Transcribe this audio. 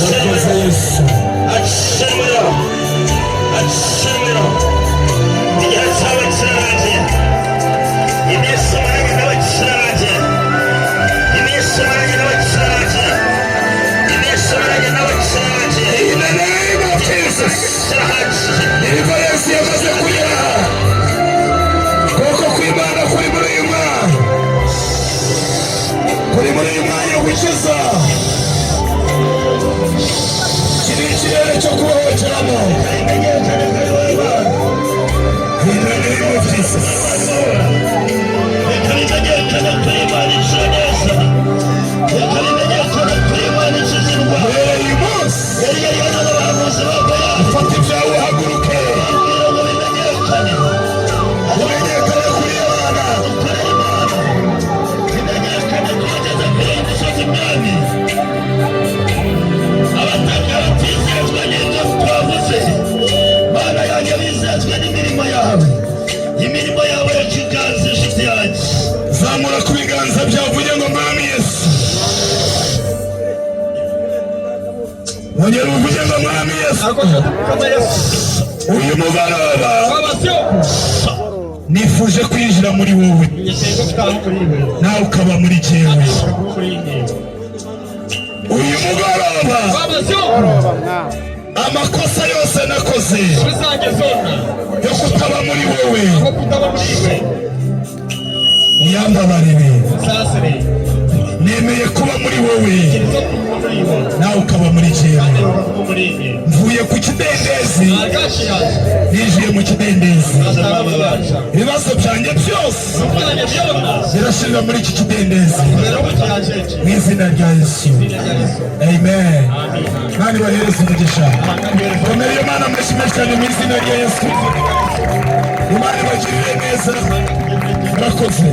Urakoze Yesu. Acira umuriro, acira umuriro. Igihe cyawe kirarangiye, iminsi umaranye nawe kirarangiye, iminsi umaranye nawe kirarangiye, iminsi umaranye nawe kirarangiye. In the name of Jesus. Kirahagije. Deliverance yamaze kugera. Ukuboko kw'Imana kuri muri uyu mwanya, kuri muri uyu mwanya wo gukiza. Iki ni ikirere cyo kubohokeramo. In the name of Jesus. Reka bimenyekane ko Imana ikiza neza, reka bimenyekane ko Imana ikiza indwara. Uhereye uyu munsi, Yari yari n'abahanuzi ba Bayali fata ibyawe uhaguruke. Babwira ngo bimenyekane. Umenyekane kuri Imana. Ukorera Imana, bimenyekane ko wageze kuri uyu musozi. Mwami, abatanga batizezwa n'ibyo twavuze, Mana yanjye, bizezwe n'imirimo yawe, imirimo yawe ya kiganza, inshuti yanjye. Zamura ku biganza byawe, uvuge ngo: "Mwami Yesu." Wongera uvuge ngo: "Mwami Yesu, uyu mugoroba nifuje kwinjira muri wowe, nawe ukaba muri jyewe." Uyu mugoroba, amakosa yose nakoze yo kutaba muri wowe, uyambabarire. Nemeye kuba muri wowe, nawe ukaba muri jyewe. Mvuye ku kidendezi, ninjiye mu kidendezi. Ibibazo byanjye byose birashirira muri iki kidendezi, mu izina rya Yesu, amen. Kandi bahereze umugisha. Komera iyo Mana amashyi menshi cyane mu izina rya Yesu. Imana ibagirire neza, murakoze.